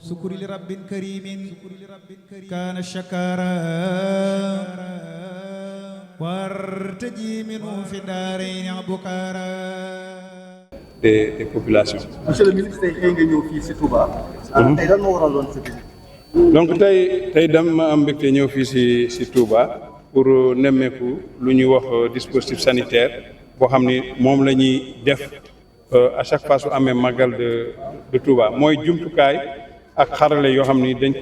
sukuri li rabbin karimin kaana shakara wartaji minhu fi daarayni abukara des populations. Monsieur le ministre, tey nga ñëw fii si Touba. tey lan moo waraloon sa visite. donc tey dama am mbégte ñëw fii si Touba pour nemmeeku lu ñuy wax dispositif sanitaire boo xam ni moom la ñuy def à chaque fois su amee màggal de Touba mooy jumtukaay ak xarale yoo xam ni dañ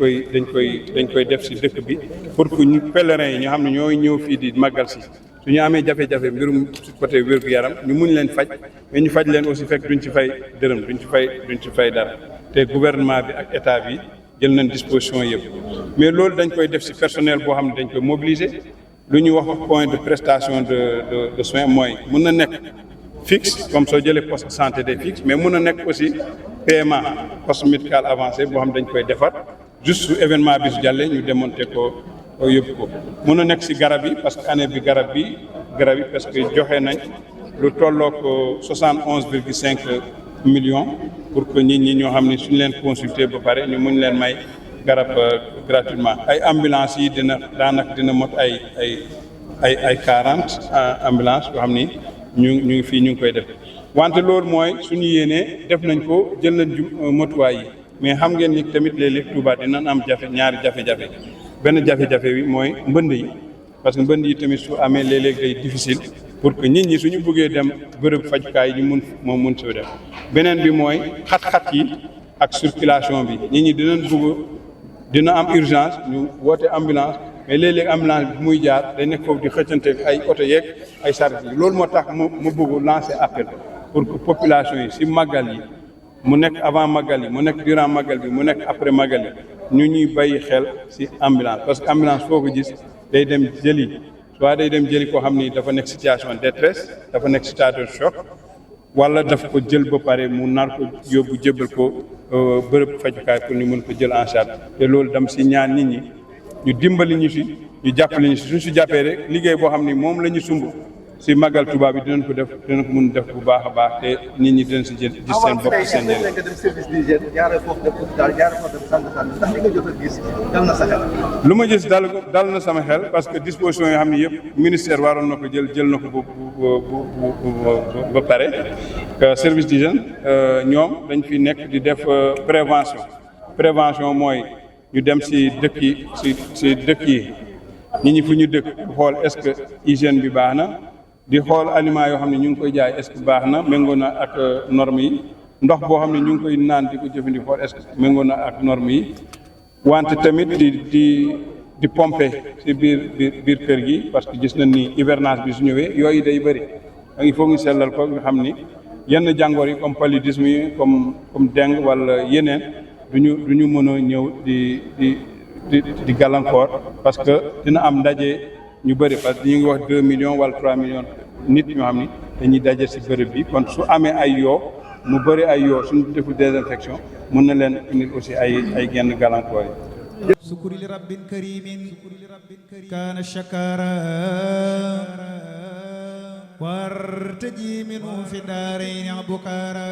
koy def si dëkk bi pour que ñu pèlerins yi ñoo xam ne ñooy ñëw fii di màggal si su ñu amee jafe-jafe mbirum si côté wér-gu-yaram ñu mun leen faj mais ñu faj leen aussi fekk duñ ci fay dërëm duñ ci fay dara te gouvernement bi ak état bi jël nañ disposition yëpp mais loolu dañ koy def si personnel boo xam ne dañ koy mobiliser lu ñuy wax point de prestation de soins mooy mun na nekk fixe comme soo jëlee poste de santé des fixe mais mun na nekk aussi PMA poste médical avancé boo xam dañ koy defar juste su événement bi su jàllee ñu démonter ko yóbbu ko mun na nekk si garab yi parce que année bi garab yi parce que joxe nañ lu tollook 71,5 millions pour que nit ñi ñoo xam ne suñu leen consulter ba pare ñu mun leen may garab gratuitement ay ambulance yi dina mot ay 40 ambulance yoo xam ni ñu ngi fii ñu ngi koy def wante loolu mooy suñu yéenee def nañ ko jël nañ motuwaay yi mais xam ngeen ni tamit léeg-léeg Touba dinañ am ñaari jafe-jafe benn jafe-jafe bi mooy mbënd yi parce que mbënd yi tamit su amee léeg-léeg day difficile pour que nit ñi suñu bëggee dem bërëb fajukaay yi ñu mun si def beneen bi mooy xat-xat yi ak circulation bi nit ñi dina am urgence ñu woote ambulance mais léeg-léeg ambulance bi muy jaar day nekk foofu di xëccante ay oto yeeg ay charrette yi loolu moo tax mu bëgg lancer appel pour que population yi si màggal yi mu nekk avant màggal yi mu nekk durant màggal bi mu nekk après màggal yi ñu ñuy bàyyi xel si ambulance parce que ambulance foo ko gis day dem jëli koo xam ni dafa nekk situation détresse dafa nekk situation de choc wala daf ko jël ba pare mu nar ko yóbbu jébbal ko bërëb fajukaay pour ñu mën ko jël en charge te loolu dam si ñaan nit ñi ñu dimbali ñu si ñu jàppale ñu si suñ si jàppee rek liggéey boo xam ni moom la ñu sumb si màggal Touba bi dinañ ko mun def bu baax a baax te nit ñi dinañ si gis seen bopp seen njëriñ. nga dem service d'hygiène jaaree foofu dem hôpital jaaree foofu dem centre de santé ndax li nga jot a gis dal na sa xel. lu ma gis dal na sama xel parce que disposition yoo xam ne yëpp ministère waroon na ko jël na ko ba pare service d'hygiène ñoom dañ fi nekk di def prévention mooy ñu dem si dëkk yi nit ñi fu ñu dëkk xool est-ce que hygiène bi baax na di xool aliments yoo xam ne ñu ngi koy jaay est-ce que baax na méngoo na ak normes yi ndox boo xam ne ñu ngi koy naan di ko jëfandikoo est-ce que méngoo na ak normes yi wante tamit di pomper si biir kër gi parce que gis nañ ni hivernage bi su ñëwee yooyu day bëri il faut ñu sellal ko nga xam ni yenn jàngoor yi comme paludisme yi comme dengue wala yeneen du ñu mën a ñëw di gàllankoor parce que dina am ndaje ñu bëri parce que ñu ngi wax 2 millions wala 3 millions nit ñoo xam ni dañuy daje si bërëb bi kon su amee ay yoo mu bëri ay yoo suñu deful désinfection mën na leen indil aussi ay genn gàllankoor yi. sukuri li rabbin karimin kaana shakara wartaji minhu fi daarayni abukara